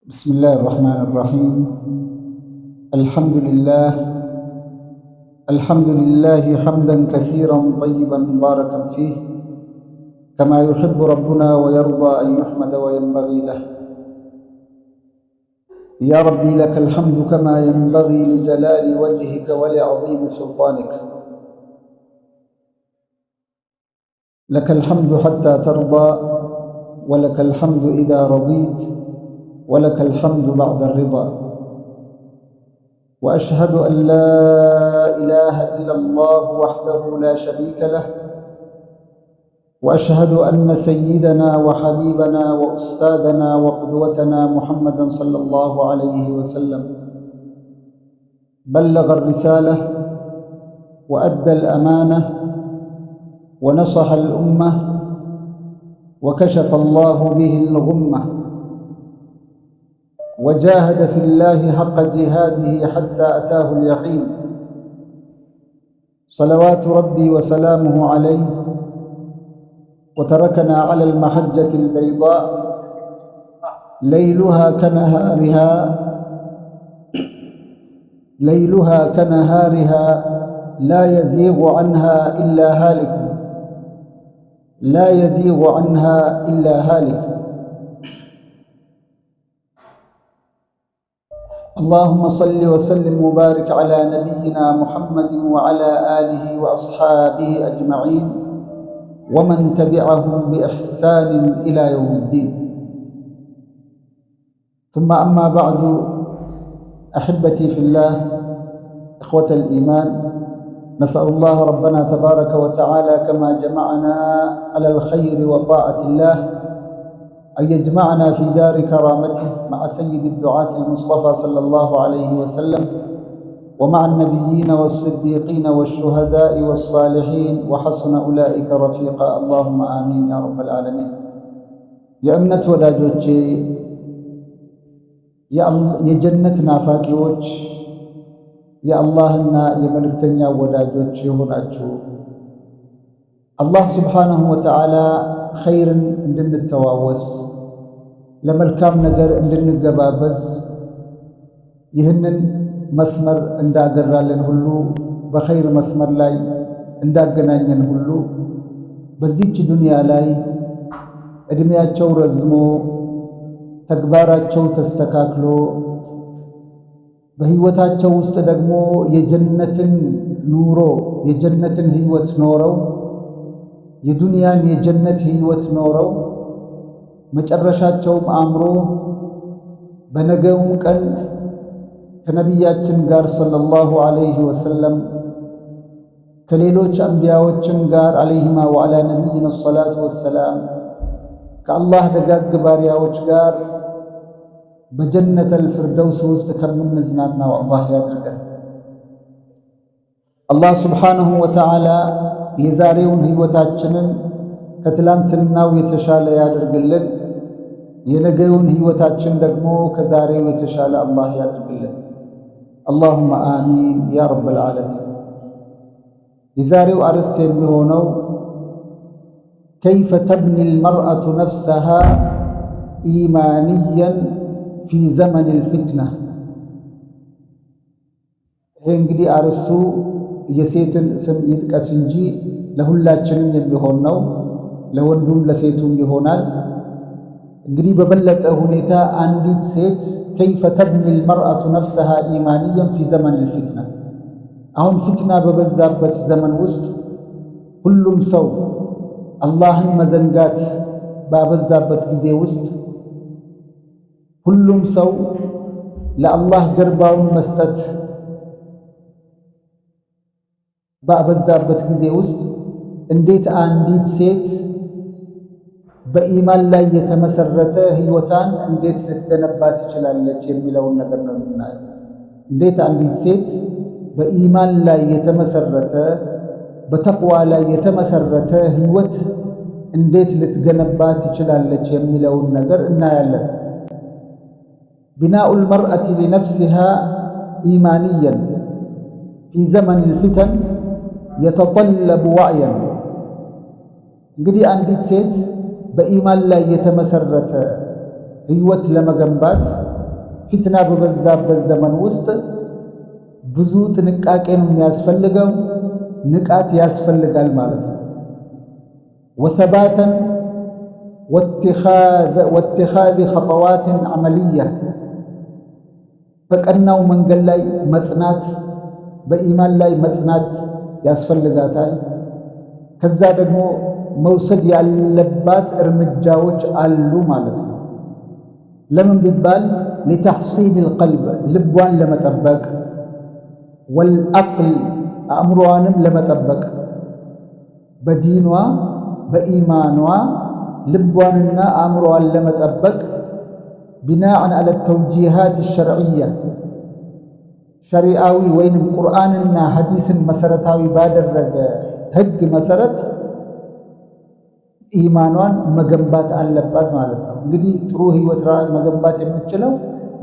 بسم الله الرحمن الرحيم. الحمد لله، الحمد لله حمدا كثيرا طيبا مباركا فيه كما يحب ربنا ويرضى أن يحمد وينبغي له. يا ربي لك الحمد كما ينبغي لجلال وجهك ولعظيم سلطانك. لك الحمد حتى ترضى، ولك الحمد إذا رضيت، ولك الحمد بعد الرضا. وأشهد أن لا إله إلا الله وحده لا شريك له، وأشهد أن سيدنا وحبيبنا وأستاذنا وقدوتنا محمدا صلى الله عليه وسلم بلغ الرسالة وأدى الأمانة ونصح الأمة وكشف الله به الغمة وجاهد في الله حق جهاده حتى أتاه اليقين. صلوات ربي وسلامه عليه، وتركنا على المحجة البيضاء ليلها كنهارها، ليلها كنهارها، لا يزيغ عنها إلا هالك، لا يزيغ عنها إلا هالك. اللهم صل وسلم وبارك على نبينا محمد وعلى آله وأصحابه أجمعين ومن تبعهم بإحسان إلى يوم الدين. ثم أما بعد، أحبتي في الله، إخوة الإيمان، نسأل الله ربنا تبارك وتعالى كما جمعنا على الخير وطاعة الله أن يجمعنا في دار كرامته مع سيد الدعاة المصطفى صلى الله عليه وسلم، ومع النبيين والصديقين والشهداء والصالحين، وحسن أولئك رفيقا. اللهم آمين يا رب العالمين። የእምነት ወዳጆቼ፣ የጀነት ናፋቂዎች፣ የአላህና የመልእክተኛ ወዳጆች የሆናችሁ፣ አላህ ስብሓነሁ ወተዓላ ኸይርን እንድንተዋወስ፣ ለመልካም ነገር እንድንገባበዝ ይህንን መስመር እንዳገራልን ሁሉ፣ በኸይር መስመር ላይ እንዳገናኘን ሁሉ፣ በዚች ዱንያ ላይ ዕድሜያቸው ረዝሞ፣ ተግባራቸው ተስተካክሎ፣ በህይወታቸው ውስጥ ደግሞ የጀነትን ኑሮ፣ የጀነትን ህይወት ኖረው፣ የዱንያን የጀነት ህይወት ኖረው፣ መጨረሻቸውም አምሮ በነገውም ቀን ከነቢያችን ጋር ሰለላሁ ዐለይሂ ወሰለም፣ ከሌሎች አንቢያዎችም ጋር ዐለይሂማ ወዐላ ነቢይና ሰላቱ ወሰላም፣ ከአላህ ደጋግ ባሪያዎች ጋር በጀነተል ፊርደውስ ውስጥ ከምንዝናናው አላህ ያድርገን። አላህ ስብሓነሁ ወተዓላ የዛሬውን ህይወታችንን ከትላንትናው የተሻለ ያድርግልን። የነገውን ህይወታችን ደግሞ ከዛሬው የተሻለ አላህ ያድርግልን። አላሁመ አሚን ያ ረበል ዓለሚን። የዛሬው አርዕስት የሚሆነው كيف تبني المرأة نفسها إيمانيا في زمن الفتنة። ይሄ እንግዲህ አርዕስቱ የሴትን ስም ይጥቀስ እንጂ ለሁላችንም የሚሆን ነው። ለወንዱም ለሴቱም ይሆናል። እንግዲህ በበለጠ ሁኔታ አንዲት ሴት كيف تبني المرأة نفسها إيمانيا في زمن الفتنة። አሁን ፊትና በበዛበት ዘመን ውስጥ፣ ሁሉም ሰው አላህን መዘንጋት ባበዛበት ጊዜ ውስጥ፣ ሁሉም ሰው ለአላህ ጀርባውን መስጠት ባበዛበት ጊዜ ውስጥ እንዴት አንዲት ሴት በኢማን ላይ የተመሰረተ ህይወታን እንዴት ልትገነባ ትችላለች የሚለውን ነገር ነው የምናየው። እንዴት አንዲት ሴት በኢማን ላይ የተመሰረተ፣ በተቅዋ ላይ የተመሰረተ ህይወት እንዴት ልትገነባ ትችላለች የሚለውን ነገር እናያለን። بناء المرأة لنفسها إيمانيا في زمن الفتن يتطلب وعيا። እንግዲህ አንዲት ሴት በኢማን ላይ የተመሰረተ ህይወት ለመገንባት ፊትና በበዛበት ዘመን ውስጥ ብዙ ጥንቃቄ ነው የሚያስፈልገው፣ ንቃት ያስፈልጋል ማለት ነው። ወሰባተን ወኢትኻዝ ኸጠዋትን ዐመልያ በቀናው መንገድ ላይ መጽናት፣ በኢማን ላይ መጽናት ያስፈልጋታል። ከዛ ደግሞ መውሰድ ያለባት እርምጃዎች አሉ ማለት ነው። ለምን ቢባል ሊተሕሲን ልቀልብ ልቧን ለመጠበቅ፣ ወልዐቅል አእምሮዋንም ለመጠበቅ፣ በዲኗ በኢማኗ ልቧንና አእምሮዋን ለመጠበቅ ቢናአን አለ ተውጂሃት ሸርዕያ ሸሪዓዊ ወይንም ቁርአንና ሐዲስን መሰረታዊ ባደረገ ህግ መሰረት ኢማኗን መገንባት አለባት ማለት ነው። እንግዲህ ጥሩ ህይወት መገንባት የምትችለው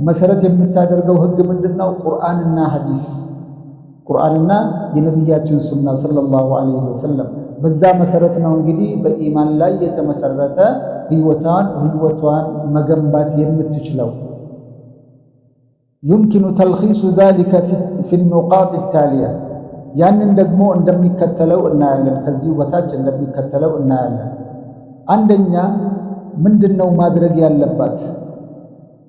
መሰረት የምታደርገው ህግ ምንድነው? ቁርአንና ሐዲስ፣ ቁርአንና የነቢያችን ሱና ሰለላሁ ዐለይሂ ወሰለም። በዛ መሰረት ነው እንግዲህ በኢማን ላይ የተመሰረተ ህይወቷን መገንባት የምትችለው። ዩምኪኑ ተልኺሱ ዛሊከ ፊ ኑቃጥ ታሊያ ያንን ደግሞ እንደሚከተለው እናያለን። ከዚሁ በታች እንደሚከተለው እናያለን። አንደኛ ምንድነው ማድረግ ያለባት?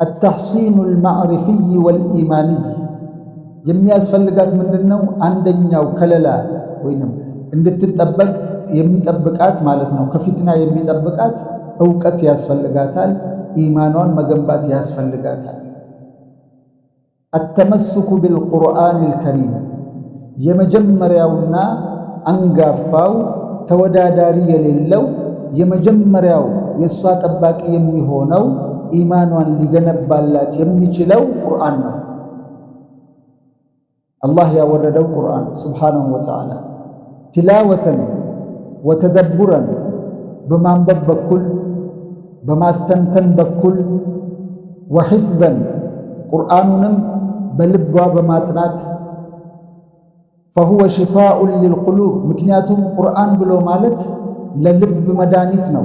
አተሕሲኑ ልማዕሪፊይ ወልኢማንይ የሚያስፈልጋት ምንድነው? አንደኛው ከለላ ወይንም እንድትጠበቅ የሚጠብቃት ማለት ነው፣ ከፊትና የሚጠብቃት እውቀት ያስፈልጋታል። ኢማኗን መገንባት ያስፈልጋታል። አተመስኩ ቢልቁርአን ልከሪም የመጀመሪያውና አንጋፋው ተወዳዳሪ የሌለው የመጀመሪያው የእሷ ጠባቂ የሚሆነው ኢማኗን ሊገነባላት የሚችለው ቁርአን ነው። አላህ ያወረደው ቁርአን ሱብሓነሁ ወተዓላ ቲላወተን ወተደቡረን በማንበብ በኩል፣ በማስተንተን በኩል፣ ወሒፍዘን ቁርአኑንም በልቧ በማጥናት ፈሁወ ሽፋኡን ሊልቁሉብ ምክንያቱም ቁርአን ብሎ ማለት ለልብ መድኃኒት ነው፣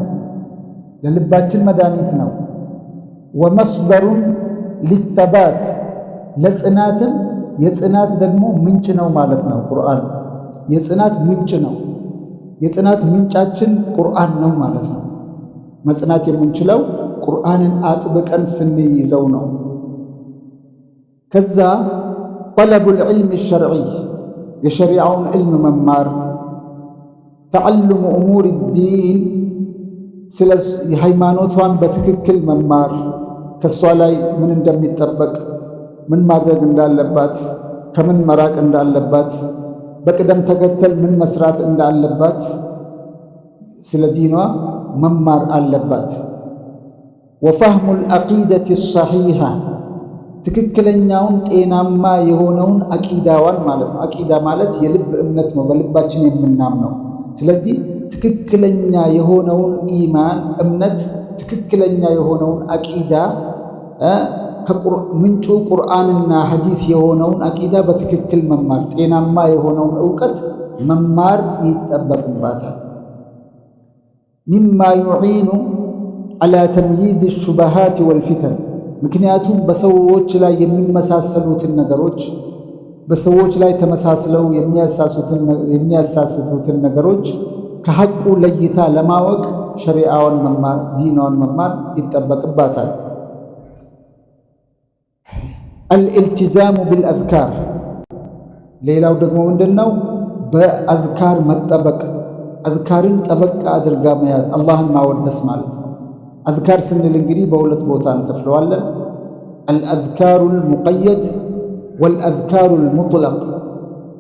ለልባችን መድኃኒት ነው። ወመስደሩን ሊተባት ለጽናትም የጽናት ደግሞ ምንጭ ነው ማለት ነው። ቁርአን የጽናት ምንጭ ነው። የጽናት ምንጫችን ቁርአን ነው ማለት ነው። መጽናት የምንችለው ቁርአንን አጥብቀን ስንይዘው ነው። ከዛ ጠለቡል ዒልም ሸርዒ የሸሪዓውን ዕልም መማር፣ ተዓልሙ እሙር ዲን ስለ ሃይማኖቷን በትክክል መማር፣ ከሷ ላይ ምን እንደሚጠበቅ፣ ምን ማድረግ እንዳለባት፣ ከምን መራቅ እንዳለባት፣ በቅደም ተከተል ምን መስራት እንዳለባት ስለ ዲኗ መማር አለባት። ወፈህሙል ዐቂደቲ ሰሒሃ ትክክለኛውን ጤናማ የሆነውን አቂዳዋን ማለት ነው። አቂዳ ማለት የልብ እምነት ነው፣ በልባችን የምናምነው። ስለዚህ ትክክለኛ የሆነውን ኢማን እምነት፣ ትክክለኛ የሆነውን አቂዳ፣ ምንጩ ቁርአንና ሐዲስ የሆነውን አቂዳ በትክክል መማር፣ ጤናማ የሆነውን እውቀት መማር ይጠበቅባታል። ሚማ ዩዒኑ ዐላ ተምይዝ ሹበሃት ወልፊተን ምክንያቱም በሰዎች ላይ የሚመሳሰሉትን ነገሮች፣ በሰዎች ላይ ተመሳስለው የሚያሳስቱትን ነገሮች ከሐቁ ለይታ ለማወቅ ሸሪዓዋን መማር፣ ዲኗን መማር ይጠበቅባታል። አልኢልቲዛሙ ቢልአዝካር ሌላው ደግሞ ምንድነው? በአዝካር መጠበቅ፣ አዝካርን ጠበቅ አድርጋ መያዝ፣ አላህን ማወደስ ማለት ነው። አዝካር ስንል እንግዲህ በሁለት ቦታ እንከፍለዋለን። አልአዝካሩል ሙቀየድ ወልአዝካሩል ሙጥለቅ።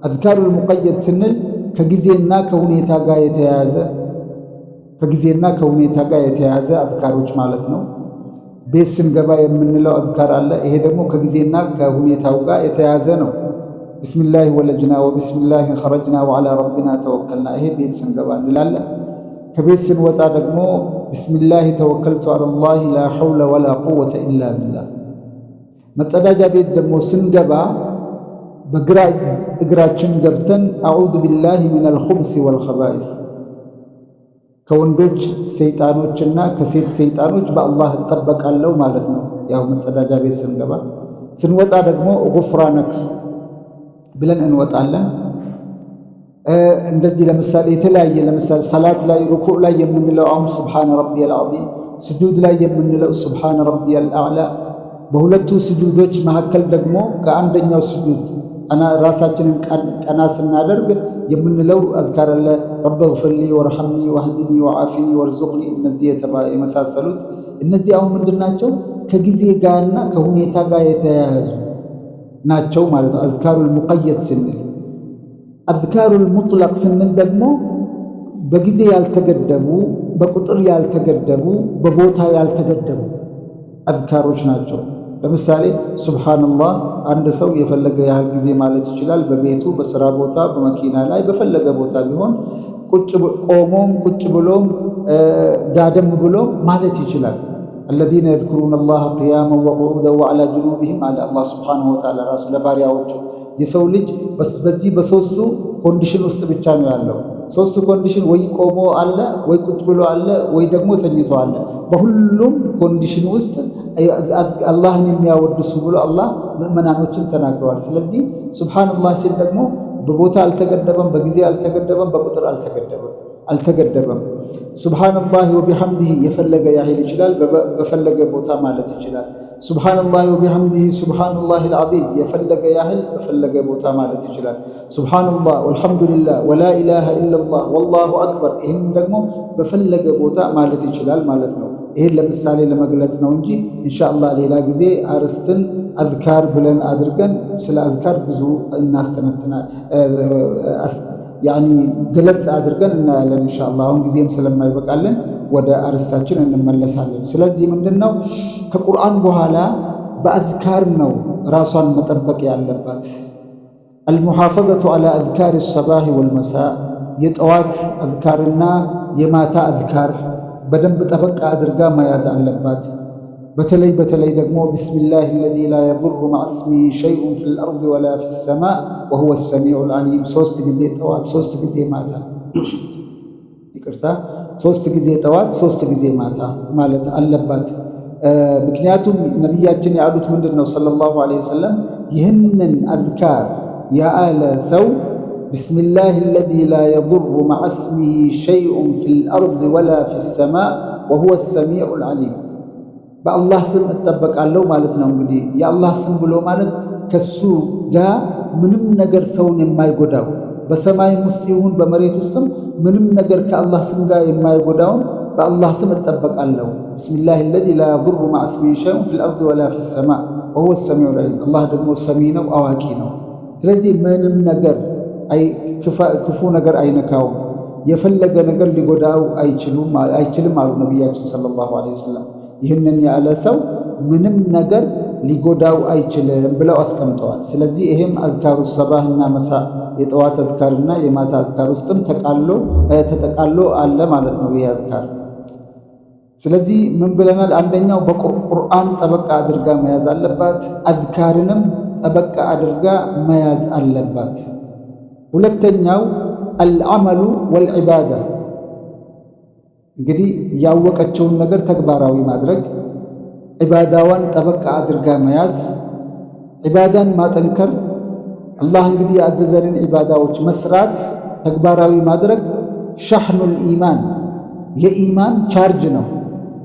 አዝካሩል ሙቀየድ ስንል ከጊዜና ከሁኔታ ጋር የተያያዘ፣ ከጊዜና ከሁኔታ ጋር የተያያዘ አዝካሮች ማለት ነው። ቤት ስንገባ የምንለው አዝካር አለ። ይሄ ደግሞ ከጊዜና ከሁኔታው ጋር የተያያዘ ነው። ቢስሚላሂ ወለጅና ወቢስሚላሂ ኸረጅና ወዐላ ረቢና ተወከልና። ይሄ ቤት ስንገባ እንላለን። ከቤት ስንወጣ ደግሞ ቢስሚላሂ ተወከልቱ ዐለላሂ ላ ሐውለ ወላ ቁወተ ኢላ ቢላህ። መጸዳጃ ቤት ደግሞ ስንገባ በግራ እግራችን ገብተን አዑዙ ቢላሂ ሚነል ኹብሲ ወልኸባኢስ ከወንዶች ሰይጣኖችና ከሴት ሰይጣኖች በአላህ እጠበቃለሁ ማለት ነው። ያው መጸዳጃ ቤት ስንገባ ስንወጣ ደግሞ غفرانك ብለን እንወጣለን። እንደዚህ ለምሳሌ የተለያየ ለምሳሌ ሰላት ላይ ሩኩዕ ላይ የምንለው አሁን سبحان ربي العظيم፣ ስጁድ ላይ የምንለው سبحان ربي الأعلى። በሁለቱ ስጁዶች መካከል ደግሞ ከአንደኛው ስጁድ ራሳችንን ቀና ስናደርግ የምንለው አዝካር አለ። رب اغفر لي وارحمني واهدني وعافني وارزقني፣ እነዚህ የመሳሰሉት እነዚህ አሁን ምንድን ናቸው? ከጊዜ ጋርና ከሁኔታ ጋር የተያያዙ ናቸው ማለት ነው። أذكار المقيد ስንል፣ أذكار المطلق ስንል ደግሞ በጊዜ ያልተገደቡ፣ በቁጥር ያልተገደቡ፣ በቦታ ያልተገደቡ አዝካሮች ናቸው። ለምሳሌ سبحان الله አንድ ሰው የፈለገ ያህል ጊዜ ማለት ይችላል። በቤቱ፣ በስራ ቦታ፣ በመኪና ላይ፣ በፈለገ ቦታ ቢሆን ቁጭ ቆሞም ቁጭ ብሎም ጋደም ብሎም ማለት ይችላል። الذين يذكرون الله قياما وقعودا وعلى جنوبهم አለ አላህ سبحانه وتعالى ራሱ ለባሪያዎቹ። የሰው ልጅ በዚህ በሶስቱ condition ውስጥ ብቻ ነው ያለው። ሶስቱ condition ወይ ቆሞ አለ፣ ወይ ቁጭ ብሎ አለ፣ ወይ ደግሞ ተኝቶ አለ። በሁሉም condition ውስጥ አላህን የሚያወድሱ ብሎ አላህ ምእመናኖችን ተናግረዋል። ስለዚህ سبحان الله ሲል ደግሞ በቦታ አልተገደበም፣ በጊዜ አልተገደበም፣ በቁጥር አልተገደበም። سبحان الله وبحمده የፈለገ ያህል ይችላል፣ በፈለገ ቦታ ማለት ይችላል። سبحان الله وبحمده سبحان الله العظيم የፈለገ ያህል በፈለገ ቦታ ማለት ይችላል። سبحان الله والحمد لله ولا إله إلا الله والله أكبر ይህን ደግሞ በፈለገ ቦታ ማለት ይችላል ማለት ነው። ይህን ለምሳሌ ለመግለጽ ነው እንጂ ኢንሻአላህ ሌላ ጊዜ አርስትን አዝካር ብለን አድርገን ስለ አዝካር ብዙ እናስተነትና يعني ገለጽ አድርገን እናያለን ኢንሻአላህ። አሁን ጊዜም ስለማይበቃልን ወደ አርስታችን እንመለሳለን። ስለዚህ ምንድነው ከቁርአን በኋላ በአዝካር ነው ራሷን መጠበቅ ያለባት። المحافظة على أذكار الصباح والمساء የጠዋት አዝካርና የማታ አዝካር በደንብ ጠበቅ አድርጋ መያዝ አለባት። በተለይ በተለይ ደግሞ بسم الله الذي لا يضر مع اسمه شيء في الأرض ولا في السماء وهو السميع العليم ሶስት ጊዜ ጠዋት፣ ሶስት ጊዜ ማታ፣ ይቅርታ፣ ሶስት ጊዜ ጠዋት፣ ሶስት ጊዜ ማታ ማለት አለባት። ምክንያቱም ነቢያችን ያሉት ምንድን ነው صلى الله عليه وسلم ይህንን አዝካር ያለ ሰው بسم الله الذي لا يضر مع اسمه شيء في الأرض ولا في السماء وهو السميع العليم በአላህ ስም እጠበቃለሁ ማለት ነው። እንግዲህ የአላህ ስም ብሎ ማለት ከሱ ጋር ምንም ነገር ሰውን የማይጎዳው በሰማይም ውስጥ ይሁን በመሬት ውስጥም ምንም ነገር ከአላህ ስም ጋር የማይጎዳውን በአላህ ስም እጠበቃለሁ። بسم الله الذي لا يضر مع اسمه شيء في الأرض ولا في السماء وهو السميع العليم። አላህ ደግሞ ሰሚ ነው፣ አዋቂ ነው። ስለዚህ ምንም ነገር ክፉ ነገር አይነካውም፣ የፈለገ ነገር ሊጎዳው አይችልም አሉ ነቢያችን صلى الله عليه وسلم። ይህንን ያለ ሰው ምንም ነገር ሊጎዳው አይችልም ብለው አስቀምጠዋል። ስለዚህ ይሄም أذكار الصباح ና مساء የጠዋት አዝካርና የማታ አዝካር ውስጥም ተጠቃሎ አለ ማለት ነው ይሄ አዝካር። ስለዚህ ምን ብለናል? አንደኛው በቁርአን ጠበቃ አድርጋ መያዝ አለባት። አዝካርንም ጠበቃ አድርጋ መያዝ አለባት። ሁለተኛው العمل والعبادة እንግዲህ ያወቀችውን ነገር ተግባራዊ ማድረግ፣ ዒባዳዋን ጠበቃ አድርጋ መያዝ፣ ዒባዳን ማጠንከር፣ አላህ እንግዲህ ያዘዘንን ዒባዳዎች መስራት፣ ተግባራዊ ማድረግ شحن الإيمان የኢማን ቻርጅ ነው።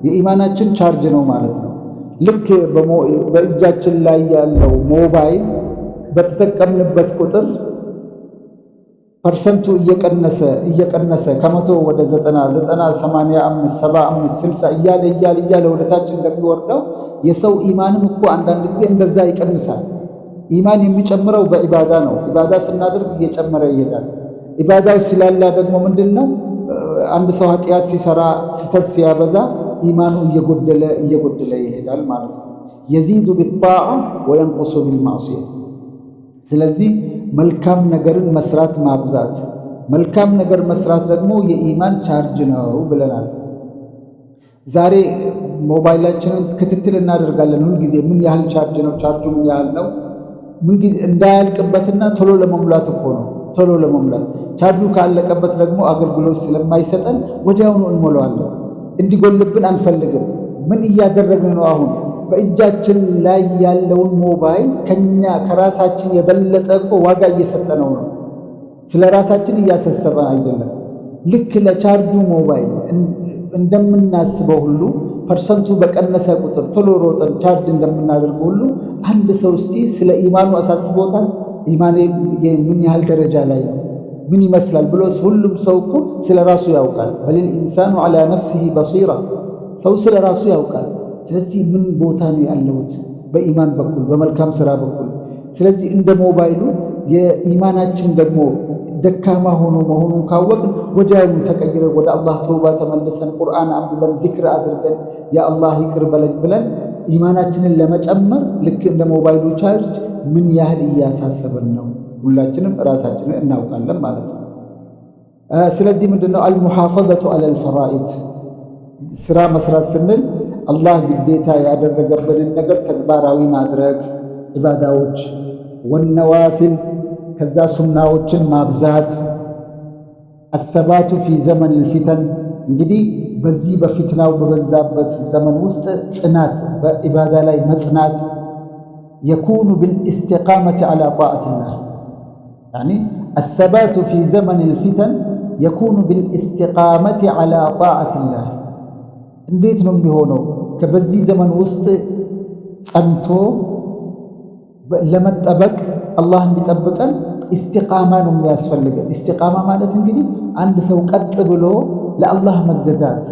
የኢማናችን ቻርጅ ነው ማለት ነው። ልክ በእጃችን ላይ ያለው ሞባይል በተጠቀምንበት ቁጥር ፐርሰንቱ እየቀነሰ እየቀነሰ ከ100 ወደ 90፣ 90፣ 85፣ 75፣ 60 እያለ እያለ እያለ ወደ ታች እንደሚወርደው የሰው ኢማንም እኮ አንዳንድ ጊዜ እንደዛ ይቀንሳል። ኢማን የሚጨምረው በኢባዳ ነው። ኢባዳ ስናደርግ እየጨመረ ይሄዳል። ኢባዳው ሲላላ ደግሞ ምንድን ነው? አንድ ሰው ኃጢአት ሲሰራ፣ ስህተት ሲያበዛ ኢማኑ እየጎደለ እየጎደለ ይሄዳል ማለት ነው። يزيد بالطاعة وينقص بالمعصية። ስለዚህ መልካም ነገርን መስራት ማብዛት፣ መልካም ነገር መስራት ደግሞ የኢማን ቻርጅ ነው ብለናል። ዛሬ ሞባይላችንን ክትትል እናደርጋለን ሁልጊዜ ምን ያህል ቻርጅ ነው፣ ቻርጁ ምን ያህል ነው፣ እንዳያልቅበትና ቶሎ ለመሙላት እኮ ነው። ቶሎ ለመሙላት ቻርጁ ካለቀበት ደግሞ አገልግሎት ስለማይሰጠን ወዲያውኑ እንሞላዋለን። እንዲጎልብን አንፈልግም። ምን እያደረግን ነው አሁን? በእጃችን ላይ ያለውን ሞባይል ከኛ ከራሳችን የበለጠ እኮ ዋጋ እየሰጠነው ነው። ስለ ራሳችን እያሳሰበን አይደለም። ልክ ለቻርጁ ሞባይል እንደምናስበው ሁሉ ፐርሰንቱ በቀነሰ ቁጥር ቶሎ ሮጠን ቻርጅ እንደምናደርገው ሁሉ አንድ ሰው እስቲ ስለ ኢማኑ አሳስቦታል? ኢማኔ ምን ያህል ደረጃ ላይ ነው፣ ምን ይመስላል ብሎ ሁሉም ሰው እኮ ስለ ራሱ ያውቃል። بل الإنسان على نفسه بصيرة፣ ሰው ስለ ራሱ ያውቃል። ስለዚህ ምን ቦታ ነው ያለሁት በኢማን በኩል፣ በመልካም ስራ በኩል። ስለዚህ እንደ ሞባይሉ የኢማናችን ደግሞ ደካማ ሆኖ መሆኑን ካወቅን ወዲያውኑ ተቀይረን ወደ አላህ ተውባ ተመልሰን፣ ቁርአን አንብበን፣ ዚክር አድርገን፣ ያ አላህ ይቅር በለኝ ብለን ኢማናችንን ለመጨመር ልክ እንደ ሞባይሉ ቻርጅ ምን ያህል እያሳሰበን ነው? ሁላችንም ራሳችንን እናውቃለን ማለት ነው። ስለዚህ ምንድነው المحافظة على الفرائض፣ ስራ መስራት ስንል አላህ ግዴታ ያደረገብንን ነገር ተግባራዊ ማድረግ፣ ኢባዳዎች፣ والنوافل፣ ከዛ ሱናዎችን ማብዛት፣ الثبات في زمن الفتن፣ እንግዲህ በዚህ በፊትናው በበዛበት ዘመን ውስጥ ጽናት፣ በኢባዳ ላይ መጽናት፣ يكون بالاستقامة على طاعة الله፣ يعني الثبات في زمن الفتن يكون بالاستقامة على طاعة الله። እንዴት ነው የሚሆነው? ከበዚህ ዘመን ውስጥ ጸንቶ ለመጠበቅ፣ አላህ እንዲጠብቀን ኢስቲቃማ ነው የሚያስፈልገን። ኢስቲቃማ ማለት እንግዲህ አንድ ሰው ቀጥ ብሎ ለአላህ መገዛት፣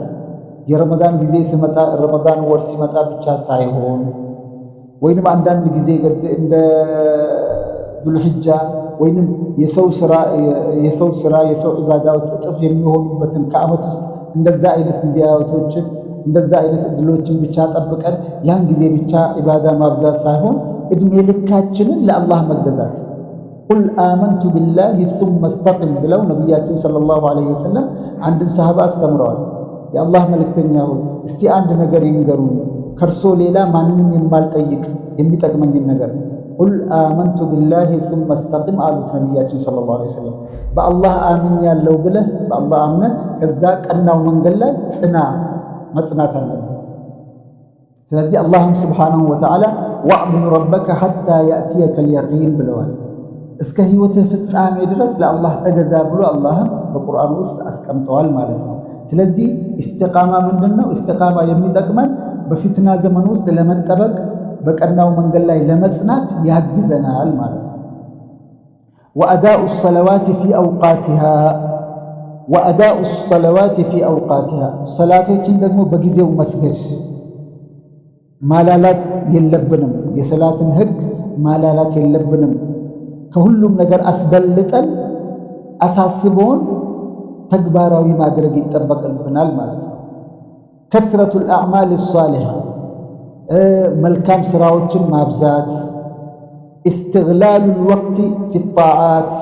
የረመዳን ጊዜ ሲመጣ፣ ረመዳን ወር ሲመጣ ብቻ ሳይሆን፣ ወይንም አንዳንድ ጊዜ እንደ ዙልሕጃ ወይንም የሰው ስራ፣ የሰው ዒባዳዎች እጥፍ የሚሆኑበትን ከዓመት ውስጥ እንደዛ አይነት ጊዜያቶችን፣ እንደዛ አይነት እድሎችን ብቻ ጠብቀን ያን ጊዜ ብቻ ዒባዳ ማብዛት ሳይሆን እድሜ ልካችንን ለአላህ መገዛት። قل آمنت بالله ثم استقم ብለው ነቢያችን صلى الله عليه وسلم አንድን ሰሃባ አስተምረዋል። የአላህ መልእክተኛ ሆይ፣ እስቲ አንድ ነገር ይንገሩኝ፣ ከእርሶ ሌላ ማንንም የማልጠይቅ የሚጠቅመኝን ነገር። قل آمنت بالله ثم استقم አሉት ነቢያችን صلى الله عليه وسلم። በአላህ አምኛለሁ ብለህ፣ በአላህ አምነህ ከዛ ቀናው መንገድ ላይ ጽና፣ መጽናት አለብን። ስለዚህ አላህም سبحانه وتعالى واعبد ربك حتى يأتيك اليقين ብለዋል። እስከ ህይወትህ ፍጻሜ ድረስ ለአላህ ተገዛ ብሎ አላህም በቁርአን ውስጥ አስቀምጠዋል ማለት ነው። ስለዚህ ኢስቲቃማ ምንድን ነው? ኢስቲቃማ የሚጠቅመን በፊትና ዘመን ውስጥ ለመጠበቅ፣ በቀናው መንገድ ላይ ለመጽናት ያግዘናል ማለት ነው። وأداء الصلوات في أوقاتها، وأداء الصلوات في أوقاتها፣ ሰላቶችን ደግሞ በጊዜው መስገድ ማላላት የለብንም። የሰላትን ህግ ማላላት የለብንም። ከሁሉም ነገር አስበልጠን አሳስቦን ተግባራዊ ማድረግ ይጠበቅብናል ማለት ነው። كثرة الأعمال الصالحة፣ መልካም ስራዎችን ማብዛት፣ استغلال الوقت في الطاعات፣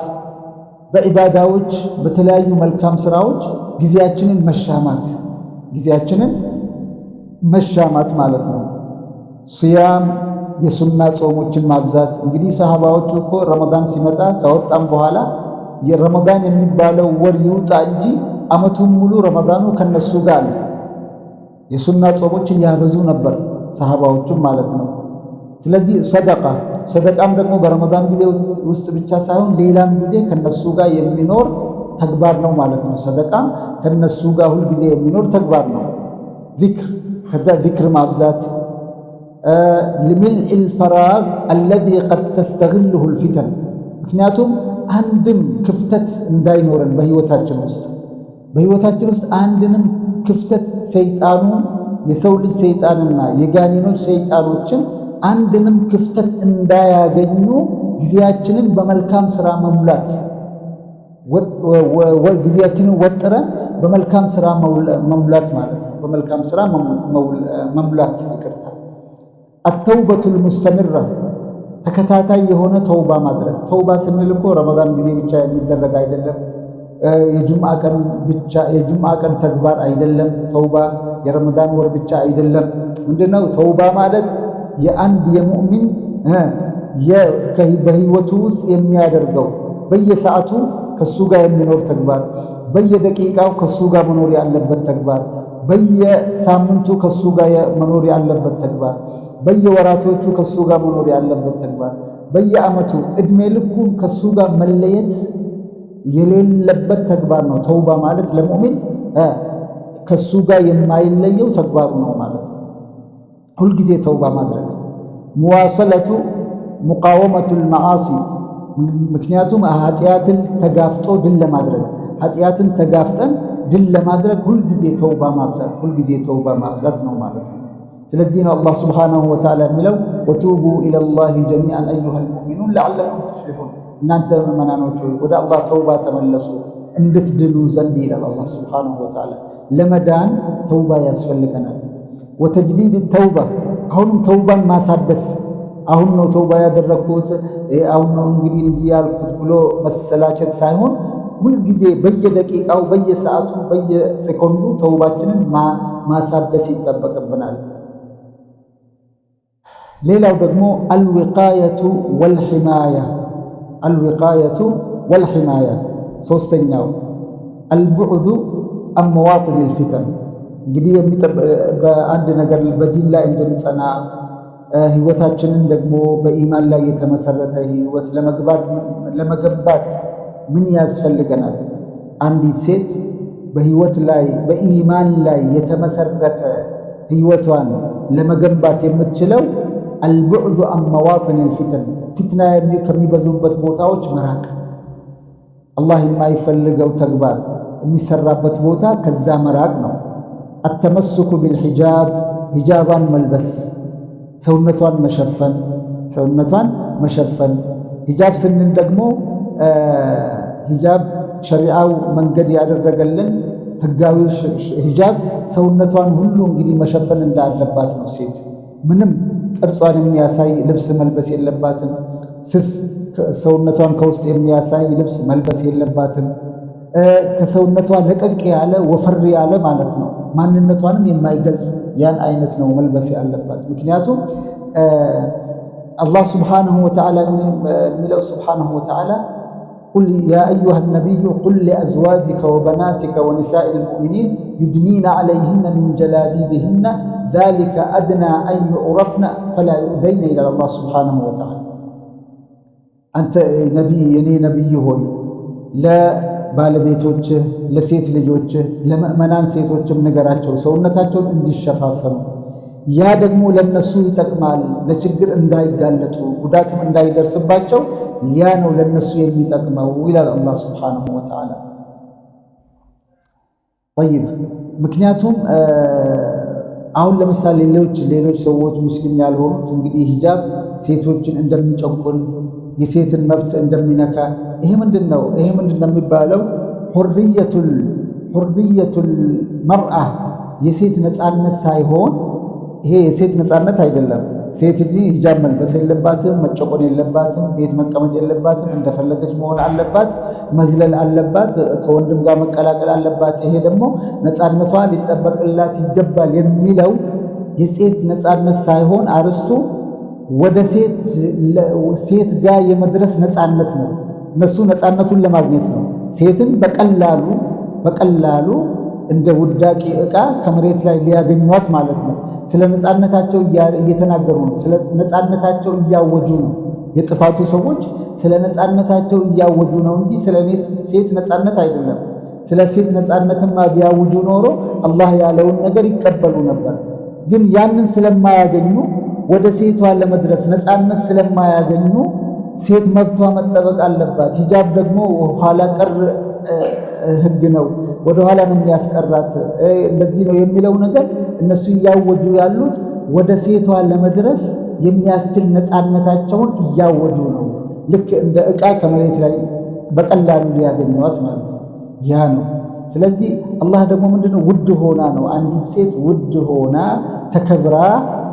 በዒባዳዎች፣ በተለያዩ መልካም ስራዎች ጊዜያችንን መሻማት፣ ጊዜያችንን መሻማት ማለት ነው። صيام፣ የሱና ጾሞችን ማብዛት። እንግዲህ ሰሃባዎቹ እኮ ረመዳን ሲመጣ ከወጣም በኋላ፣ የረመዳን የሚባለው ወር ይውጣ እንጂ አመቱን ሙሉ ረመዳኑ ከነሱ ጋር ነው። የሱና ጾሞችን ያበዙ ነበር ሰሃባዎቹም ማለት ነው። ስለዚህ ሰደቃ፣ ሰደቃም ደግሞ በረመዳን ጊዜ ውስጥ ብቻ ሳይሆን ሌላም ጊዜ ከነሱ ጋር የሚኖር ተግባር ነው ማለት ነው። ሰደቃም ከነሱ ጋር ሁል ጊዜ የሚኖር ተግባር ነው። ዚክር፣ ከዛ ዚክር ማብዛት፣ لملء الفراغ الذي قد تستغله الفتن፣ ምክንያቱም አንድም ክፍተት እንዳይኖረን በህይወታችን ውስጥ አንድንም ክፍተት ሰይጣኑ፣ የሰው ልጅ ሰይጣንና የጋኔኖች ሰይጣኖችን አንድንም ክፍተት እንዳያገኙ ጊዜያችንን በመልካም ስራ መሙላት፣ ጊዜያችንን ወጥረን በመልካም ስራ መሙላት ማለት ነው። በመልካም ስራ መሙላት፣ ይቅርታ። التوبة المستمرة፣ ተከታታይ የሆነ ተውባ ማድረግ። ተውባ ስንል እኮ ረመዳን ጊዜ ብቻ የሚደረግ አይደለም። የጁምዓ ቀን ብቻ፣ የጁምዓ ቀን ተግባር አይደለም። ተውባ የረመዳን ወር ብቻ አይደለም። ምንድነው ተውባ ማለት? የአንድ የሙእሚን በህይወቱ ውስጥ የሚያደርገው፣ በየሰዓቱ ከሱ ጋር የሚኖር ተግባር፣ በየደቂቃው ከሱ ጋር መኖር ያለበት ተግባር፣ በየሳምንቱ ከሱ ጋር መኖር ያለበት ተግባር፣ በየወራቶቹ ከሱ ጋር መኖር ያለበት ተግባር፣ በየዓመቱ እድሜ ልኩን ከሱ ጋር መለየት የሌለበት ተግባር ነው። ተውባ ማለት ለሙእሚን ከሱ ጋር የማይለየው ተግባሩ ነው ማለት ነው። ሁልጊዜ ተውባ ማድረግ مواصلة مقاومة المعاصي፣ ምክንያቱም ኃጢአትን ተጋፍጦ ድል ለማድረግ፣ ኃጢአትን ተጋፍጠን ድል ለማድረግ ሁልጊዜ ተውባ ማብዛት፣ ሁልጊዜ ተውባ ማብዛት ነው ማለት ነው። ስለዚህ ነው አላህ سبحانه وتعالى የሚለው وتوبوا إلى الله جميعا أيها المؤمنون لعلكم تفلحون፣ እናንተ ምእመናኖች ሆይ ወደ አላህ ተውባ ተመለሱ እንድትድኑ ዘንድ ይላል አላህ سبحانه وتعالى። ለመዳን ተውባ ያስፈልገናል። وتجديد التوبة፣ አሁንም ተውባን ማሳደስ፣ አሁን ነው ተውባ ያደረግኩት፣ አሁን ነው እንግዲህ እንዲህ ያልኩት ብሎ መሰላቸት ሳይሆን ሁልጊዜ በየደቂቃው፣ በየሰዓቱ፣ በየሴኮንዱ ተውባችንን ማሳደስ ይጠበቅብናል። ሌላው ደግሞ الوقاية والحماية፣ الوقاية والحماية። ሶስተኛው البعد عن مواطن الفتن። እንግዲህ በአንድ ነገር በዲን ላይ እንድንጸና፣ ህይወታችንን ደግሞ በኢማን ላይ የተመሰረተ ህይወት ለመገንባት ምን ያስፈልገናል? አንዲት ሴት በህይወት ላይ በኢማን ላይ የተመሰረተ ህይወቷን ለመገንባት የምትችለው البعد عن مواطن الفتن፣ ፊትና ከሚበዙበት ቦታዎች መራቅ፣ አላህ የማይፈልገው ተግባር የሚሰራበት ቦታ ከዛ መራቅ ነው። التمسك بالحجاب፣ ሂጃቧን መልበስ፣ ሰውነቷን መሸፈን፣ ሰውነቷን መሸፈን። ሂጃብ ስንል ደግሞ ሂጃብ ሸሪዓው መንገድ ያደረገልን ህጋዊ ሂጃብ ሰውነቷን ሁሉ እንግዲህ መሸፈን እንዳለባት ነው። ሴት ምንም ቅርጿን የሚያሳይ ልብስ መልበስ የለባትም። ስስ ሰውነቷን ከውስጥ የሚያሳይ ልብስ መልበስ የለባትም። ከሰውነቷ ለቀቅ ያለ፣ ወፈር ያለ ማለት ነው። ማንነቷንም የማይገልጽ ያን አይነት ነው መልበስ ያለባት። ምክንያቱም አላህ سبحانه وتعالى የሚለው سبحانه وتعالى قل يا أيها النبي قل لأزواجك وبناتك ونساء المؤمنين يدنين عليهن من جلابيبهن ذلك أدنى أن يعرفن فلا يؤذين ይላል አላህ سبحانه وتعالى። አንተ ነቢይ፣ የኔ ነቢይ ሆይ፣ ለባለቤቶችህ፣ ለሴት ልጆችህ፣ ለምእመናን ሴቶችም ንገራቸው ሰውነታቸውን እንዲሸፋፈኑ። ያ ደግሞ ለነሱ ይጠቅማል፣ ለችግር እንዳይጋለጡ፣ ጉዳትም እንዳይደርስባቸው ያ ነው ለነሱ የሚጠቅመው ይላል አላህ سبحانه وتعالى። طيب፣ ምክንያቱም አሁን ለምሳሌ ሌሎች ሰዎች፣ ሙስሊም ያልሆኑት እንግዲህ ሂጃብ ሴቶችን እንደሚጨቁን፣ የሴትን መብት እንደሚነካ፣ ይሄ ምንድን ነው? ይሄ ምንድን ነው የሚባለው? حرية المرأة፣ የሴት ነፃነት ሳይሆን፣ ይሄ የሴት ነፃነት አይደለም። ሴት ልጅ ሂጃብ መልበስ የለባትም፣ መጨቆን የለባትም፣ ቤት መቀመጥ የለባትም፣ እንደፈለገች መሆን አለባት፣ መዝለል አለባት፣ ከወንድም ጋር መቀላቀል አለባት። ይሄ ደግሞ ነፃነቷ ሊጠበቅላት ይገባል የሚለው የሴት ነፃነት ሳይሆን አርስቱ ወደ ሴት ጋር የመድረስ ነፃነት ነው። እነሱ ነፃነቱን ለማግኘት ነው። ሴትን በቀላሉ እንደ ውዳቂ ዕቃ ከመሬት ላይ ሊያገኟት ማለት ነው። ስለ ነፃነታቸው እየተናገሩ ነው። ስለ ነፃነታቸው እያወጁ ነው። የጥፋቱ ሰዎች ስለ ነፃነታቸው እያወጁ ነው እንጂ ስለ ሴት ነፃነት አይደለም። ስለ ሴት ነፃነትማ ቢያውጁ ኖሮ አላህ ያለውን ነገር ይቀበሉ ነበር። ግን ያንን ስለማያገኙ፣ ወደ ሴቷ ለመድረስ ነፃነት ስለማያገኙ ሴት መብቷ መጠበቅ አለባት፣ ሂጃብ ደግሞ ኋላ ቀር ህግ ነው፣ ወደ ኋላ ነው የሚያስቀራት፣ እንደዚህ ነው የሚለው ነገር እነሱ እያወጁ ያሉት ወደ ሴቷ ለመድረስ የሚያስችል ነፃነታቸውን እያወጁ ነው። ልክ እንደ ዕቃ ከመሬት ላይ በቀላሉ ሊያገኟት ማለት ነው። ያ ነው። ስለዚህ አላህ ደግሞ ምንድነው፣ ውድ ሆና ነው፣ አንዲት ሴት ውድ ሆና ተከብራ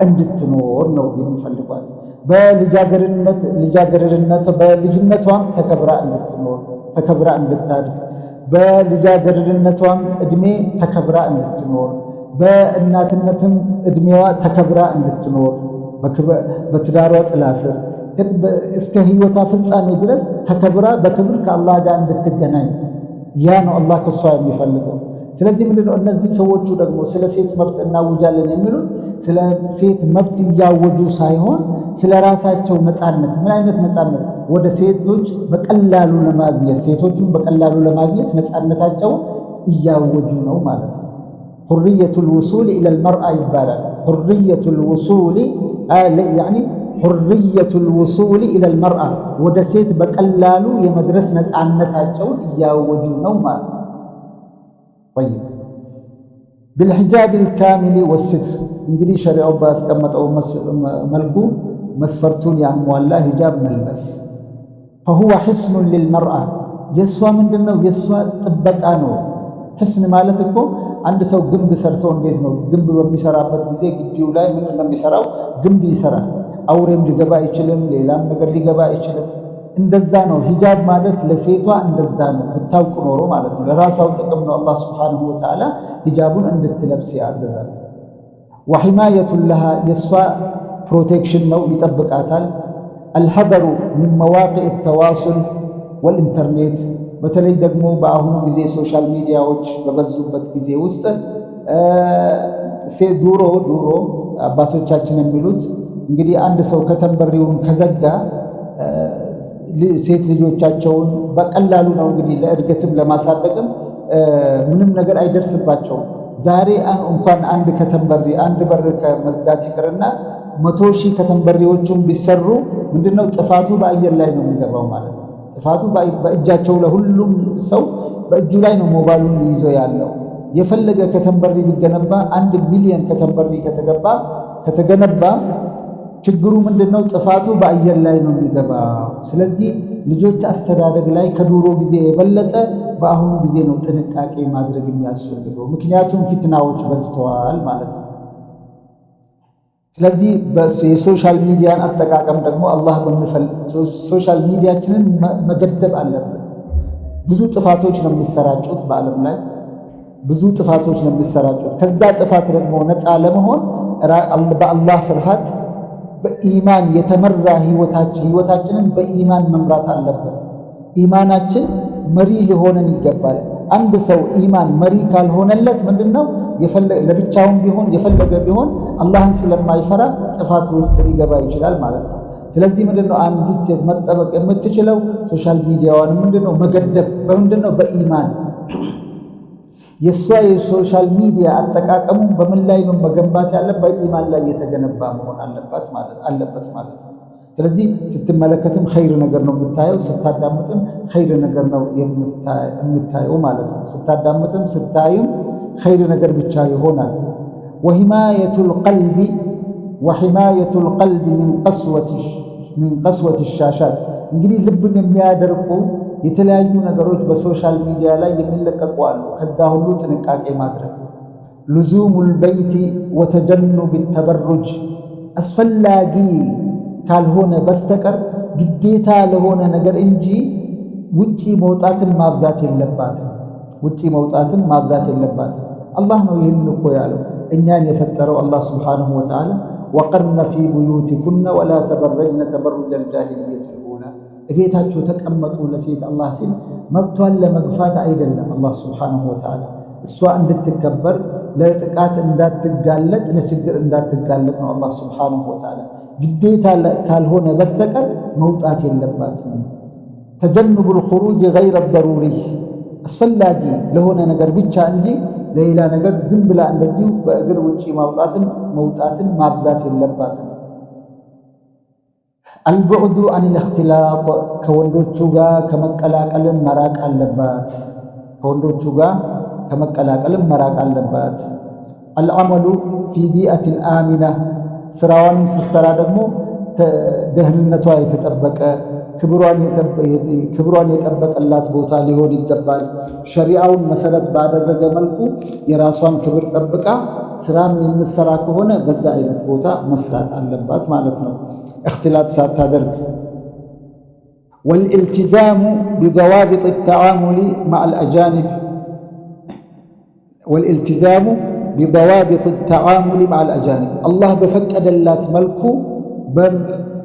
እንድትኖር ነው የሚፈልጓት። በልጃገረድነት ልጃገረድነት በልጅነቷም ተከብራ እንድትኖር፣ ተከብራ እንድታድግ፣ በልጃገረድነቷም እድሜ ተከብራ እንድትኖር፣ በእናትነትም እድሜዋ ተከብራ እንድትኖር፣ በትዳሯ ጥላ ስር እስከ ህይወቷ ፍጻሜ ድረስ ተከብራ በክብር ከአላህ ጋር እንድትገናኝ፣ ያ ነው አላህ ከሷ የሚፈልገው። ስለዚህ ምንድነው እነዚህ ሰዎቹ ደግሞ ስለ ሴት መብት እናውጃለን የሚሉት ስለ ሴት መብት እያወጁ ሳይሆን ስለ ራሳቸው ነፃነት። ምን አይነት ነፃነት? ወደ ሴቶች በቀላሉ ለማግኘት፣ ሴቶቹን በቀላሉ ለማግኘት ነፃነታቸውን እያወጁ ነው ማለት ነው። حرية الوصول إلى المرأة ይባላል። حرية الوصول يعني حرية الوصول إلى المرأة፣ ወደ ሴት በቀላሉ የመድረስ ነፃነታቸውን እያወጁ ነው ማለት ነው። طيب، بالحجاب الكامل والستر፣ እንግዲህ ሸሪዓው ባስቀመጠው መልኩ መስፈርቱን ያሟላ ሂጃብ መልበስ። فهو حصن للمرأة፣ የእሷ ምንድን ነው? የእሷ ጥበቃ ነው። حصن ማለት እኮ አንድ ሰው ግንብ ሰርቶ እንዴት ነው? ግንብ በሚሰራበት ጊዜ ግቢው ላይ ምንድን ነው የሚሰራው? ግንብ ይሰራል። አውሬም ሊገባ አይችልም፣ ሌላም ነገር ሊገባ አይችልም። እንደዛ ነው። ሂጃብ ማለት ለሴቷ እንደዛ ነው። ብታውቅ ኖሮ ማለት ነው። ለራሳው ጥቅም ነው አላህ سبحانه وتعالى ሂጃቡን እንድትለብስ ያዘዛት። وحماية لها፣ የእሷ protection ነው፣ ይጠብቃታል። الحذر من مواقع التواصل والإنترنت፣ በተለይ ደግሞ በአሁኑ ጊዜ social media ዎች በበዙበት ጊዜ ውስጥ፣ ድሮ ድሮ አባቶቻችን የሚሉት እንግዲህ አንድ ሰው ከተንበሪውን ከዘጋ ሴት ልጆቻቸውን በቀላሉ ነው እንግዲህ ለእድገትም ለማሳደግም ምንም ነገር አይደርስባቸውም። ዛሬ እንኳን አንድ ከተንበሪ፣ አንድ በር ከመዝጋት ይቅርና 100,000 ከተንበሪዎቹም ቢሰሩ ምንድነው ጥፋቱ በአየር ላይ ነው የሚገባው ማለት ነው። ጥፋቱ በእጃቸው፣ ለሁሉም ሰው በእጁ ላይ ነው ሞባይሉን ይዞ ያለው። የፈለገ ከተንበሪ ቢገነባ፣ 1 ሚሊዮን ከተንበሪ ከተገነባ ችግሩ ምንድነው? ጥፋቱ በአየር ላይ ነው የሚገባው። ስለዚህ ልጆች አስተዳደግ ላይ ከድሮ ጊዜ የበለጠ በአሁኑ ጊዜ ነው ጥንቃቄ ማድረግ የሚያስፈልገው። ምክንያቱም ፊትናዎች በዝተዋል ማለት ነው። ስለዚህ የ social media ን አጠቃቀም ደግሞ አላህ በሚፈልግ social media ችንን መገደብ አለብን። ብዙ ጥፋቶች ነው የሚሰራጩት፣ በዓለም ላይ ብዙ ጥፋቶች ነው የሚሰራጩት። ከዛ ጥፋት ደግሞ ነፃ ለመሆን በአላህ ፍርሃት፣ በኢማን የተመራ ህይወታችንን በኢማን መምራት አለብን። ኢማናችን መሪ ሊሆነን ይገባል። አንድ ሰው ኢማን መሪ ካልሆነለት ምንድነው ለብቻውን ቢሆን የፈለገ ቢሆን አላህን ስለማይፈራ ጥፋት ውስጥ ሊገባ ይችላል ማለት ነው። ስለዚህ ምንድነው አንዲት ሴት መጠበቅ የምትችለው social media ዋን ምንድነው መገደብ፣ በምንድነው? በኢማን። የእሷ የ social media አጠቃቀሙ በምን ላይ ነው መገንባት ያለ? በኢማን ላይ የተገነባ መሆን አለበት ማለት ነው። ስለዚህ ስትመለከትም ኸይር ነገር ነው የምታየው፣ ስታዳምጥም ኸይር ነገር ነው የምታየው ማለት ነው። ስታዳምጥም ስታይም ኸይር ነገር ብቻ ይሆናል። وحماية القلب من قسوة الشاشات፣ እንግዲህ ልብን የሚያደርቁ የተለያዩ ነገሮች በ social media ላይ የሚለቀቁ አሉ። ከዛ ሁሉ ጥንቃቄ ማድረግ። لزوم البيت وتجنب التبرج፣ አስፈላጊ ካልሆነ በስተቀር ግዴታ ለሆነ ነገር እንጂ ውጪ መውጣትን ማብዛት የለባትም። ውጪ መውጣትን ማብዛት የለባትም። አላህ ነው ይህን እኮ ያለው። እኛን የፈጠረው አላህ سبحانه وتعالى وقرن في بيوتكن ولا تبرجن تبرج الجاهلية الأولى፣ እቤታችሁ ተቀመጡ ለሴት አላህ ሲል መብቷን ለመግፋት አይደለም። አላህ سبحانه وتعالى እሷ እንድትከበር፣ ለጥቃት እንዳትጋለጥ፣ ለችግር እንዳትጋለጥ ነው። አላህ سبحانه وتعالى ግዴታ ካልሆነ በስተቀር መውጣት የለባትም። تجنب الخروج غير الضروري፣ አስፈላጊ ለሆነ ነገር ብቻ እንጂ ለሌላ ነገር ዝም ብላ እንደዚሁ በእግር ውጪ መውጣትን ማብዛት የለባትም። البعد عن الاختلاط፣ ከወንዶቹ ጋር ከመቀላቀልም መራቅ አለባት። ከወንዶቹ ጋር ከመቀላቀልም መራቅ አለባት። العمل في بيئة آمنة፣ ስራዋንም ስትሰራ ደግሞ ደህንነቷ የተጠበቀ፣ ክብሯን የጠበቀላት ቦታ ሊሆን ይገባል። ሸሪዓውን መሰረት ባደረገ መልኩ የራሷን ክብር ጠብቃ ስራም የምትሰራ ከሆነ በዛ አይነት ቦታ መስራት አለባት ማለት ነው፣ اختلاط ሳታደርግ። والالتزام بضوابط التعامل مع الأجانب، والالتزام بضوابط التعامل مع الأجانب፣ አላህ በፈቀደላት መልኩ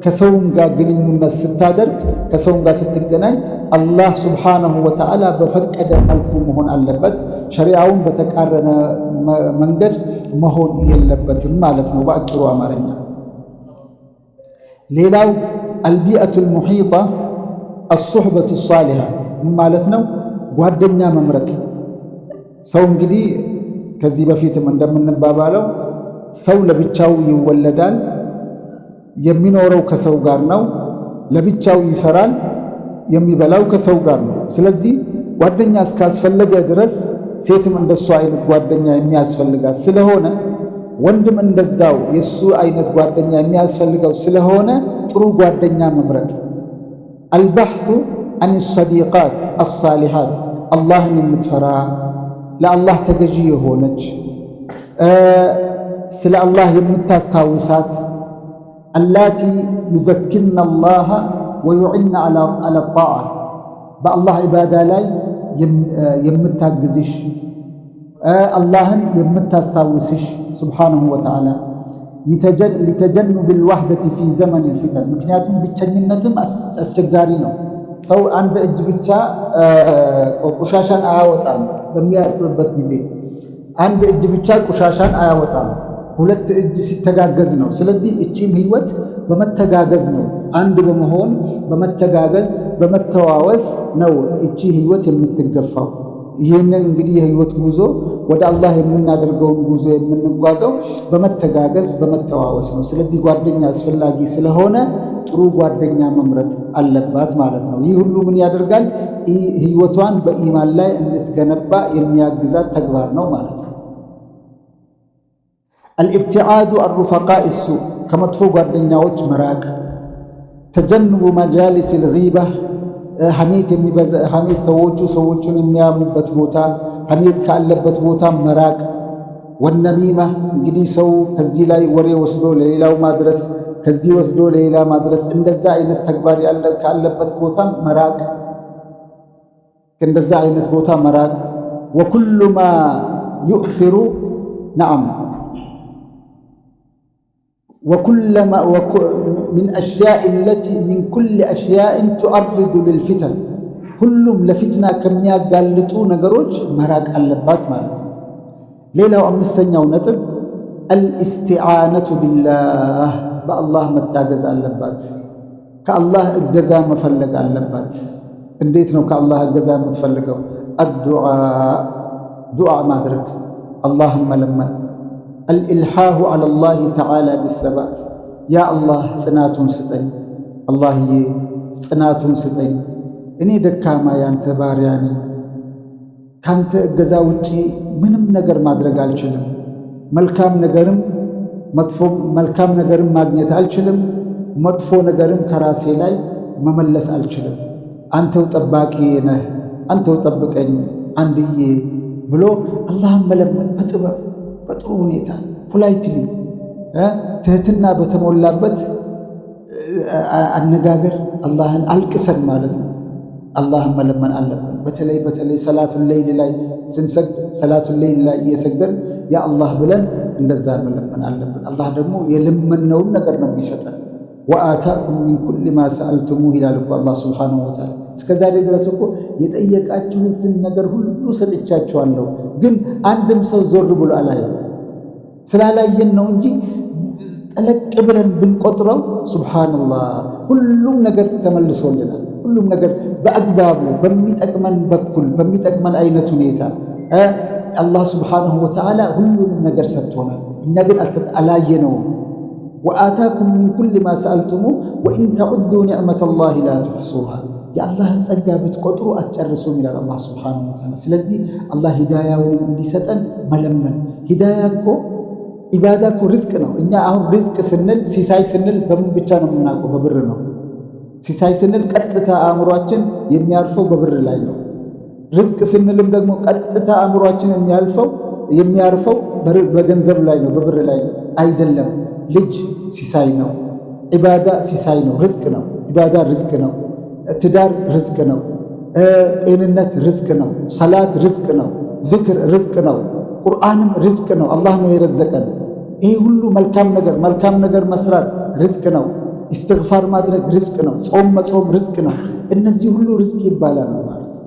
ከሰውም ጋር ግንኙነት ስታደርግ፣ ከሰውም ጋር ስትገናኝ አላህ سبحانه وتعالى በፈቀደ መልኩ መሆን አለበት። ሸሪዓውን በተቃረነ መንገድ መሆን የለበትም ማለት ነው በአጭሩ አማርኛ። ሌላው البيئة المحيطة الصحبة الصالحة ማለት ነው፣ ጓደኛ መምረጥ። ሰው እንግዲህ ከዚህ በፊትም እንደምንባባለው ሰው ለብቻው ይወለዳል፣ የሚኖረው ከሰው ጋር ነው። ለብቻው ይሰራል፣ የሚበላው ከሰው ጋር ነው። ስለዚህ ጓደኛ እስካስፈለገ ድረስ ሴትም እንደሱ አይነት ጓደኛ የሚያስፈልጋት ስለሆነ፣ ወንድም እንደዛው የሱ አይነት ጓደኛ የሚያስፈልገው ስለሆነ ጥሩ ጓደኛ መምረጥ። البحث عن الصديقات الصالحات፣ አላህን የምትፈራ፣ ለአላህ ተገዢ የሆነች፣ ስለ አላህ የምታስታውሳት፣ اللاتي يذكرن الله ويعن على الطاعة፣ በአላህ ዒባዳ ላይ የምታግዝሽ፣ አላህን የምታስታውስሽ سبحانه وتعالى፣ لتجنب الوحدة في زمن الفتن። ምክንያቱም ብቸኝነትም አስቸጋሪ ነው። ሰው አንድ እጅ ብቻ ቆሻሻን አያወጣም። በሚያጥብበት ጊዜ አንድ እጅ ብቻ ቆሻሻን አያወጣም። ሁለት እጅ ሲተጋገዝ ነው። ስለዚህ እቺም ህይወት በመተጋገዝ ነው። አንድ በመሆን፣ በመተጋገዝ፣ በመተዋወስ ነው እቺ ህይወት የምትገፋው። ይህንን እንግዲህ የህይወት ጉዞ፣ ወደ አላህ የምናደርገውን ጉዞ የምንጓዘው በመተጋገዝ፣ በመተዋወስ ነው። ስለዚህ ጓደኛ አስፈላጊ ስለሆነ ጥሩ ጓደኛ መምረጥ አለባት ማለት ነው። ይህ ሁሉ ምን ያደርጋል? ህይወቷን በኢማን ላይ እንድትገነባ የሚያግዛት ተግባር ነው ማለት ነው። الابتعاد عن رفقاء السوء፣ ከመጥፎ ጓደኛዎች መራቅ፣ تجنب مجالس الغيبة፣ ሐሜት፣ ሰዎቹ ሰዎቹን የሚያሙበት ቦታ፣ ሐሜት ካለበት ቦታ መራቅ፣ والنميمة፣ እንግዲህ ሰው ከዚህ ላይ ወሬ ወስዶ ለሌላው ማድረስ፣ ከዚህ ወስዶ ለሌላ ማድረስ፣ እንደዛ አይነት ተግባር ካለበት ቦታ መራቅ፣ ከእንደዛ አይነት ቦታ መራቅ። وكل ما يؤثر نعم وكلما من أشياء التي من كل أشياء تعرض للفتن፣ ሁሉም ለፊትና ከሚያጋልጡ ነገሮች መራቅ አለባት ማለት ነው። ሌላው አምስተኛው ነጥብ الاستعانة بالله፣ በአላህ መታገዝ አለባት። ከአላህ እገዛ መፈለግ አለባት። እንዴት ነው ከአላህ እገዛ የምትፈልገው? الدعاء፣ ዱዓ ማድረግ፣ አላህን መለመን፣ الإلحاح على الله تعالى بالثبات፣ ያ አላህ ጽናቱን ስጠኝ፣ አላህዬ ጽናቱን ስጠኝ፣ እኔ ደካማ ያንተ ባሪያ ነኝ፣ ካንተ እገዛ ውጪ ምንም ነገር ማድረግ አልችልም። መልካም ነገርም መጥፎ መልካም ነገርም ማግኘት አልችልም፣ መጥፎ ነገርም ከራሴ ላይ መመለስ አልችልም። አንተው ጠባቂ ነህ፣ አንተው ጠብቀኝ አንድዬ ብሎ አላህን መለመን በጥበብ፣ በጥሩ ሁኔታ፣ politely፣ ትህትና በተሞላበት አነጋገር አላህን አልቅሰን ማለት ነው። አላህን መለመን አለብን። በተለይ በተለይ صلاة الليل ላይ ስንሰግድ፣ صلاة الليل ላይ እየሰገድን ያ አላህ ብለን እንደዛ መለመን አለብን። አላህ ደግሞ የለመነውን ነገር ነው የሚሰጠን። وآتاكم من كل ما سألتموه ይላል እኮ አላህ سبحانه وتعالى። እስከ ዛሬ ድረስ እኮ የጠየቃችሁትን ነገር ሁሉ ሰጥቻችኋለሁ፣ ግን አንድም ሰው ዞር ብሎ አላየም። ስላላየን ነው እንጂ ጠለቅ ብለን ብንቆጥረው سبحان الله ሁሉም ነገር ተመልሶልናል። ሁሉም ነገር በአግባቡ፣ በሚጠቅመን በኩል፣ በሚጠቅመን አይነት ሁኔታ አላህ سبحانه وتعالى ሁሉንም ነገር ሰጥቶናል። እኛ ግን አላየነውም። وآتاكم من كل ما سألتموه وإن تعدوا نعمة الله لا تحصوها፣ የአላህን ጸጋ ብትቆጥሩ አትጨርሱም ይላል አላህ سبحانه وتعالى። ስለዚህ አላህ ሂዳያውን እንዲሰጠን መለመን። ሂዳያ እኮ፣ ኢባዳ እኮ ሪዝቅ ነው። እኛ አሁን ሪዝቅ ስንል፣ ሲሳይ ስንል በምን ብቻ ነው የምናውቀው? በብር ነው። ሲሳይ ስንል ቀጥታ አእምሯችን የሚያርፈው በብር ላይ ነው። ሪዝቅ ስንልም ደግሞ ቀጥታ አእምሯችን የሚያርፈው በገንዘብ ላይ ነው፣ በብር ላይ ነው። አይደለም። ልጅ ሲሳይ ነው። ኢባዳ ሲሳይ ነው፣ ርዝቅ ነው። ኢባዳ ርዝቅ ነው። ትዳር ርዝቅ ነው። ጤንነት ርዝቅ ነው። ሰላት ርዝቅ ነው። ዝክር ርዝቅ ነው። ቁርአንም ርዝቅ ነው። አላህ ነው የረዘቀን። ይሄ ሁሉ መልካም ነገር፣ መልካም ነገር መስራት ርዝቅ ነው። ኢስትግፋር ማድረግ ርዝቅ ነው። ጾም መጾም ርዝቅ ነው። እነዚህ ሁሉ ርዝቅ ይባላሉ ማለት ነው።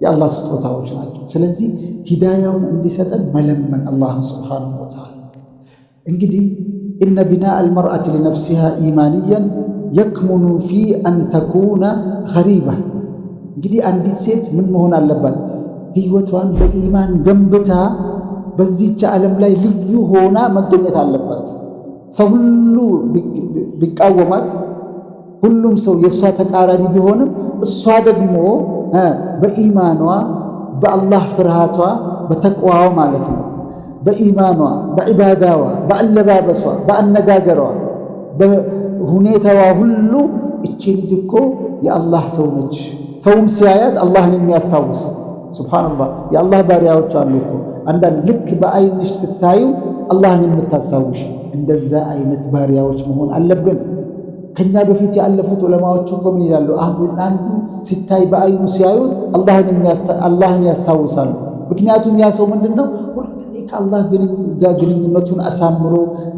የአላህ ስጦታዎች ናቸው። ስለዚህ ሂዳያውን እንዲሰጠን መለመን አላህን سبحانه وتعالى። እንግዲህ إن بناء المرأة لنفسها إيمانيا يكمن في أن تكون غريبة። እንግዲህ አንዲት ሴት ምን መሆን አለባት? ህይወቷን በኢማን ገንብታ በዚች ዓለም ላይ ልዩ ሆና መገኘት አለባት። ሰው ሁሉ ቢቃወማት፣ ሁሉም ሰው የእሷ ተቃራኒ ቢሆንም እሷ ደግሞ በኢማኗ፣ በአላህ ፍርሃቷ፣ በተቅዋዋ ማለት ነው፣ በኢማኗ፣ በዒባዳዋ፣ በአለባበሷ፣ በአነጋገሯ፣ በሁኔታዋ ሁሉ እቺ ልጅ እኮ የአላህ ሰው ነች። ሰውም ሲያያት አላህን የሚያስታውስ። سبحان الله፣ የአላህ ባሪያዎች አሉ እኮ አንዳንድ ልክ በአይንሽ ስታዩ አላህን የምታስታውሽ፣ እንደዛ አይነት ባሪያዎች መሆን አለብን። ከኛ በፊት ያለፉት ዑለማዎች እኮ ምን ይላሉ? አንዱ አንዱ ሲታይ በአይኑ ሲያዩት አላህን ያስታውሳሉ። ምክንያቱም ያ ሰው ምንድን ነው? ሁልጊዜ ከአላህ ጋር ግንኙነቱን አሳምሮ፣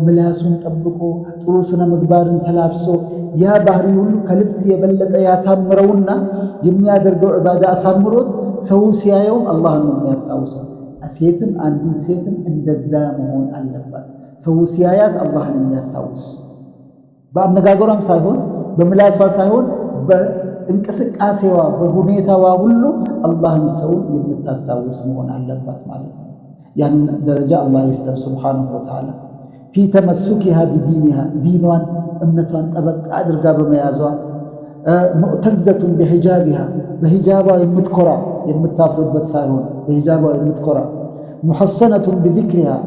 ምላሱን ጠብቆ፣ ጥሩ ስነ ምግባርን ተላብሶ፣ ያ ባህሪ ሁሉ ከልብስ የበለጠ ያሳምረውና የሚያደርገው ዒባዳ አሳምሮት ሰው ሲያየውም አላህን ነው የሚያስታውሰው። ሴትም አንዲት ሴትም እንደዛ መሆን አለባት። ሰው ሲያያት አላህን የሚያስታውስ፣ በአነጋገሯም ሳይሆን፣ በምላሷ ሳይሆን፣ በእንቅስቃሴዋ፣ በሁኔታዋ ሁሉ አላህን ሰውን የምታስታውስ መሆን አለባት ማለት ነው። ያን ደረጃ አላህ ይስጠን سبحانه وتعالى። في تمسكها بدينها፣ ዲኗን እምነቷን ጠበቅ አድርጋ በመያዟ፣ معتزة بحجابها፣ በሂጃቧ የምትኮራ፣ የምታፍርበት ሳይሆን በሂጃቧ የምትኮራ፣ محصنة بذكرها፣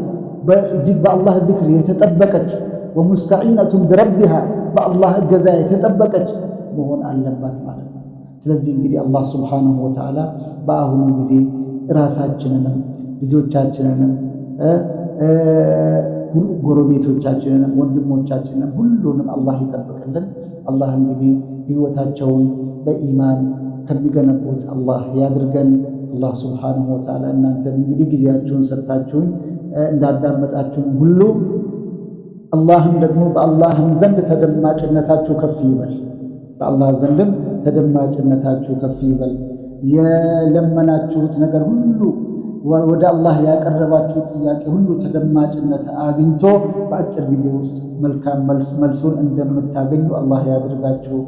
በአላህ ዚክር የተጠበቀች፣ ومستعينة بربها፣ በአላህ እገዛ የተጠበቀች መሆን አለባት ማለት ነው። ስለዚህ እንግዲህ አላህ سبحانه وتعالى በአሁኑ ጊዜ ራሳችንንም፣ ልጆቻችንንም፣ ጎረቤቶቻችንንም፣ ወንድሞቻችንንም ሁሉንም አላህ ይጠብቅልን። አላህ እንግዲህ ህይወታቸውን በኢማን ከሚገነቡት አላህ ያድርገን። አላህ سبحانه وتعالى እናንተም እንግዲህ ጊዜያችሁን ሰጥታችሁኝ እንዳዳመጣችሁን ሁሉ አላህም ደግሞ በአላህም ዘንድ ተደማጭነታችሁ ከፍ ይበል። በአላህ ዘንድም ተደማጭነታችሁ ከፍ ይበል። የለመናችሁት ነገር ሁሉ፣ ወደ አላህ ያቀረባችሁት ጥያቄ ሁሉ ተደማጭነት አግኝቶ በአጭር ጊዜ ውስጥ መልካም መልሱን እንደምታገኙ አላህ ያድርጋችሁ።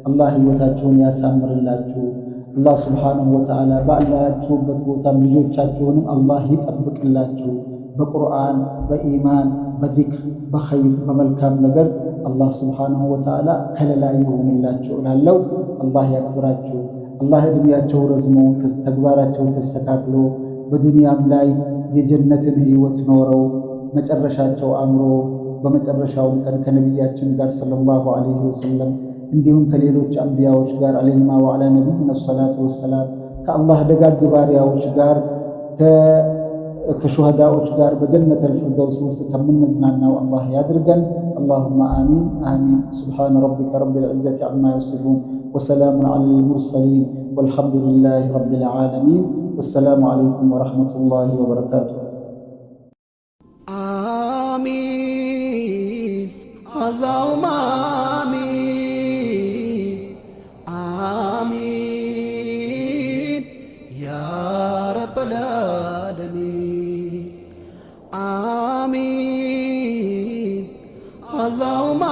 አላህ ህይወታችሁን ያሳምርላችሁ። አላህ سبحانه وتعالى ባላችሁበት ቦታም ልጆቻችሁንም አላህ ይጠብቅላችሁ። በቁርአን፣ በኢማን፣ በዚክር፣ በኸይር፣ በመልካም ነገር አላህ سبحانه وتعالى ከለላ ይሁንላችሁ እላለሁ። አላህ ያክብራችሁ። አላህ ዕድሜያቸው ረዝሞ፣ ተግባራቸው ተስተካክሎ፣ በዱንያም ላይ የጀነትን ህይወት ኖረው፣ መጨረሻቸው አምሮ፣ በመጨረሻውም ቀን ከነቢያችን ጋር صلى الله عليه وسلم እንዲሁም ከሌሎች አንቢያዎች ጋር عليهما وعلى نبينا الصلاة والسلام ከአላህ ደጋግ ባሪያዎች ጋር፣ ከሹሃዳዎች ጋር በጀነተል ፊርደውስ ውስጥ ከምንዝናናው አላህ ያድርገን። اللهم آمين آمين። سبحان ربك رب العزة عما يصفون وسلام على المرسلين والحمد لله رب العالمين። والسلام عليكم ورحمة الله وبركاته። آمين اللهم آمين آمين يا رب العالمين آمين اللهم